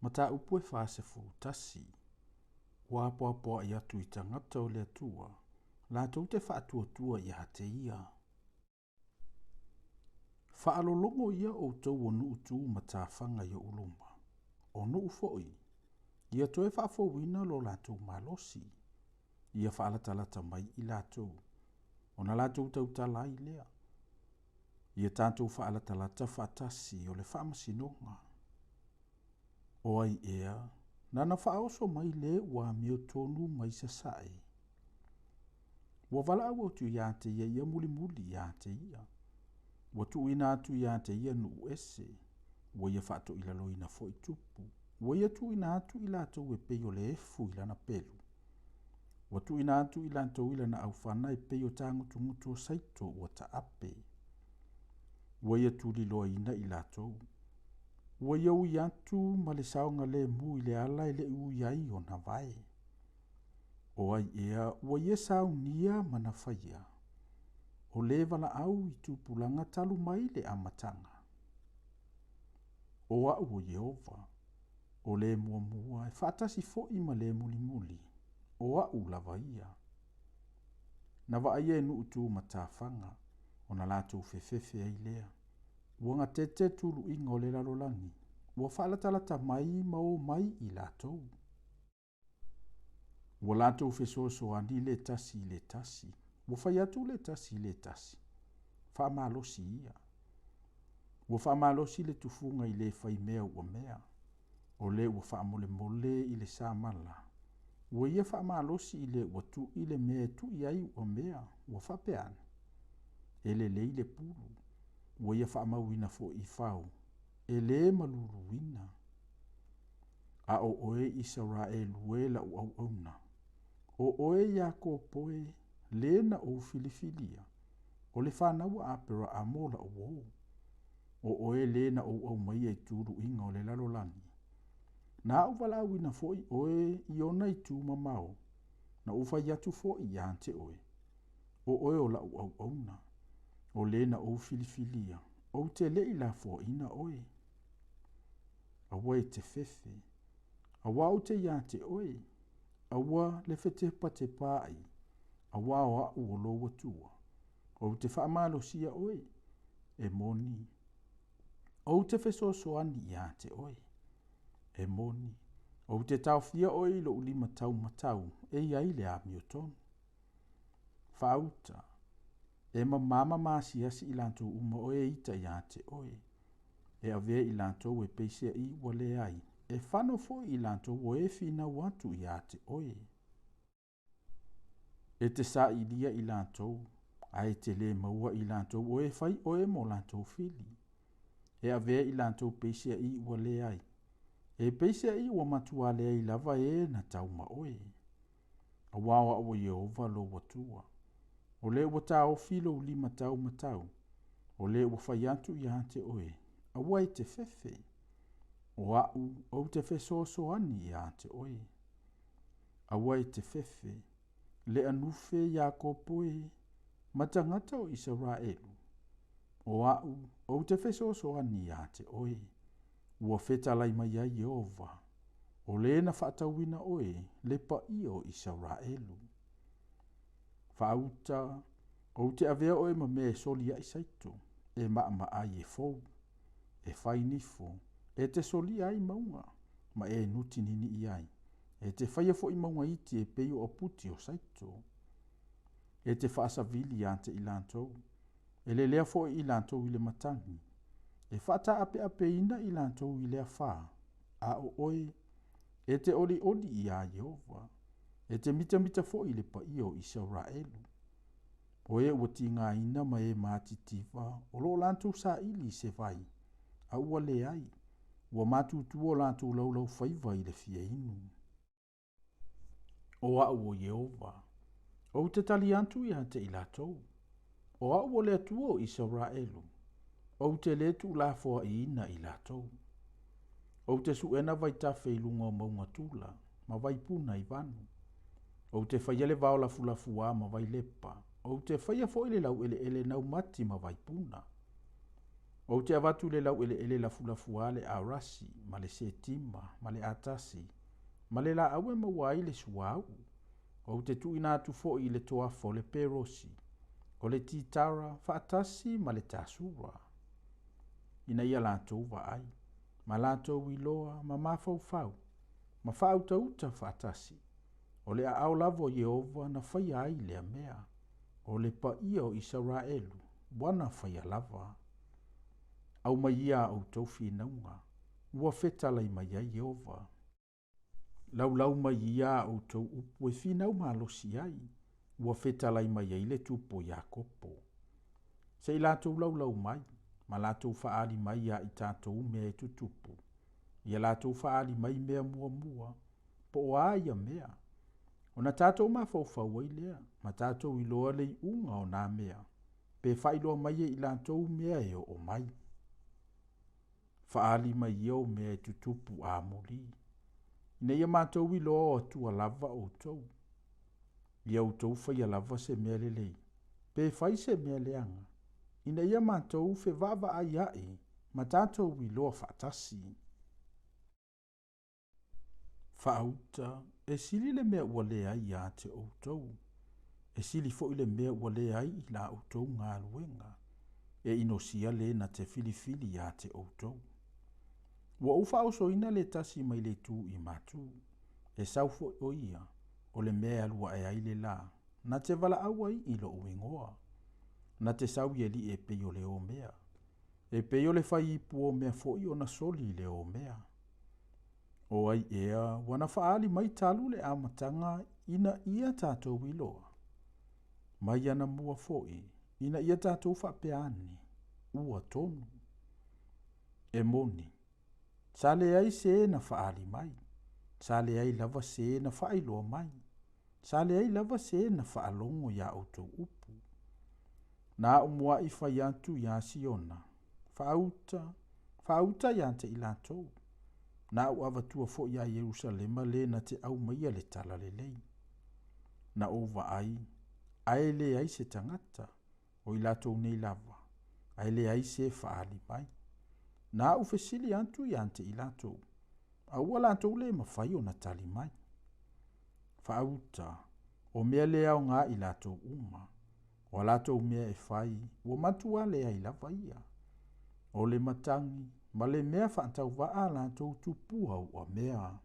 Mataupu e 41, ua apoapoai atu i tagata o le Atua, latou te faatuatua ia te ia. Faalologo ia outou o nuu tu matafaga i ou luma, o nuu foi, ia toe faafouina lo latou malosi, ia faalatalata mai i latou, ona latou tautala ai lea. Ia tatou faalatalata faatasi o le faamasinoga. O ai ea, nana faaoso mai le ua amiotonu mai sasae. Ua valaau atu ia te ia ia mulimuli ia te ia. Ua tuuina atu ia te ia nuu ese, ua ia faatoilaloina foi tupu. Ua ia tuuina atu i latou e pei o le efu i lana pelu. Ua tuuina atu i latou i lana aufana e pei o tagutugutu o saito ua taape. Ua ia tuliloaina i latou. Ua ia ui atu ma le saogalemu i le ala e le i ui ai ona vae. O ai ea ua ia saunia ma na faia, o le valaau i tupulaga talu mai le amataga. O au o Ieova, o le muamua e faatasi foi ma le mulimuli, o au lava ia. Na vaaia e nuu tu matafaga, ona latou fefefe ai lea. Ua gatete tuluiga o le lalolagi, ua faalatalata mai ma o mai i latou. Ua latou fesoasoani le tasi i le tasi, ua fai atu le tasi i le tasi, faamalosi ia. Ua faamalosi le tufuga i le fai mea ua mea, o le ua faamolemole i le samala. Ua ia faamalosi i le ua tui le mea e tui ai ua mea, ua faapea ane, e lelei le pulu. Ua ia faamauina foi i fao, e lē maluluina. A o oe Isaraelu e lau auauna, o oe Iakopo e, lē na ou filifilia, o le fanau a Aperaamo la'u uō, o oe lē na ou aumaia i tuluiga o le lalolagi, na ou valaauina foi oe i ona itu mamao, na ou fai atu foi ia te oe, o oe o la'u auauna, o lē na ou filifilia, ou te le i lafoaina oe. Aua e te fefe, auā ou te iā te oe, aua le fetepatepaai, auā o au o lou Atua, ou te faamalosia oe, e moni, ou te fesoasoani ia te oe, e moni, ou te taofia oe i lou lima taumatau e i ai le amiotonu. Faauta, e mamā ma maasiasi i latou uma o e ita ia te oe, e avea i latou e peiseai ua leai, e fano foi i latou o e finau atu ia te oe. E te sailia i latou, ae e te lē maua i latou o e fai oe mo latou fili. E avea i latou peiseai ua leai, e peiseai ua matuā leai lava e na tau ma oe. Auā o au o Ieova lou Atua, o le ua taofi lou lima taumatau, o le ua fai atu ia te oe, aua e te fefe, o au ou te fesoasoani ia te oe. Aua e te fefe, le anufe Iakopo e, ma tagata o Isaraelu, o au ou te fesoasoani ia te oe. Ua fetalai mai ai Ieova, o le na faatauina oe, le paia o Isaraelu. Faauta, ou te avea oe ma mea e soliaʻi saito, e maamaai e fou, e fai nifo, e te solia ai mauga, ma e nuti ninii ai, e te faia foi mauga iti e pei o aputi o saito. E te faasavili ia te i latou, e lelea foi i latou i le matagi, e faataapeapeina i latou i le afā, a o oe, e te olioli iā Ieova, e te mitamita foi i le paia o Isaraelu. O e ua tigaina ma e matitiva, o lo o latou saili i se vai, a ua leai, ua matutu o latou laulaufaiva i le fia inu. O au o Ieova, ou te tali atu ia te i latou, o au o le Atua o Isaraelu, ou te lē tuulafoaiina i latou. Ou te suʻena vaitafe i luga o mauga tula, ma vaipuna i vanu. Ou te faia le vao lafulafuā ma vailepa, ou te faia foi le laueleele naumati ma vaipuna. Ou te avatu le laueleele lafulafua le aorasi ma le setima ma le atasi ma le laau e maua ai le suauu. Ou te tuuina atu foi i le toafa o le perosi, o le titara faatasi ma le tasura, ina ia latou vaai, ma latou iloa ma mafaufau, ma faautauta faatasi. O le aao lava o Ieova na faia ai lea mea, o le paia o Isaraelu, ua na faia lava. Aumai ia a outou finauga, ua fetalai mai ai Ieova. Laulau mai ia a outou upu e finau malosi ai, ua fetalai mai ai le Tupu o Iakopo. Se i latou laulau mai, ma latou faaali mai iā i tatou mea e tutupu. Ia latou faaali mai mea muamua, po o a ia mea. Ona tatou mafaufau ai lea, ma tatou iloa le iuga o nā mea, pe faailoa mai e i latou mea e oo mai. Faaali mai ia o mea e tutupu amuli, ina ia matou iloa o Atua lava outou. Ia outou faia lava se mea lelei, pe fai se mea leaga, ina ia matou fevaavaai ae ma tatou iloa faatasi. Faauta, e sili le mea ua leai ia te outou, e sili foi le mea ua leai i la outou galuega, e inosia le na te filifili ia te outou. Ua ou faaosoina le tasi mai le itu i matu, e sau foi o ia, o le mea e alu ae ai le lā, na te valaau ai i lou igoa. Na te sau i alii e pei o le omea, e pei o le faiipu omea foi ona soli i le omea. O ai ea ua na faaali mai talu le amataga ina ia tatou iloa. Mai anamua foi, ina ia tatou faapea ane, ua tonu. E moni, sa leai se na faaali mai, sa leai lava se na faailoa mai, sa leai lava se na faalogo iā outou upu. Na au muai fai atu iā Siona, faauta, faauta iā te i latou. Na au avatua foi iā Ierusalema le na te aumaia le talalelei. Na ou vaai, ae leai se tagata, o i latou nei lava, ae leai se faaali mai. Na au fesili atu iā te i latou, a ua latou le mafai ona tali mai. Faauta, o mea le aoga i latou uma, o a latou mea e fai, ua matua leai lava ia. O le matagi ma le mea faatauvaa a latou tupua ua mea.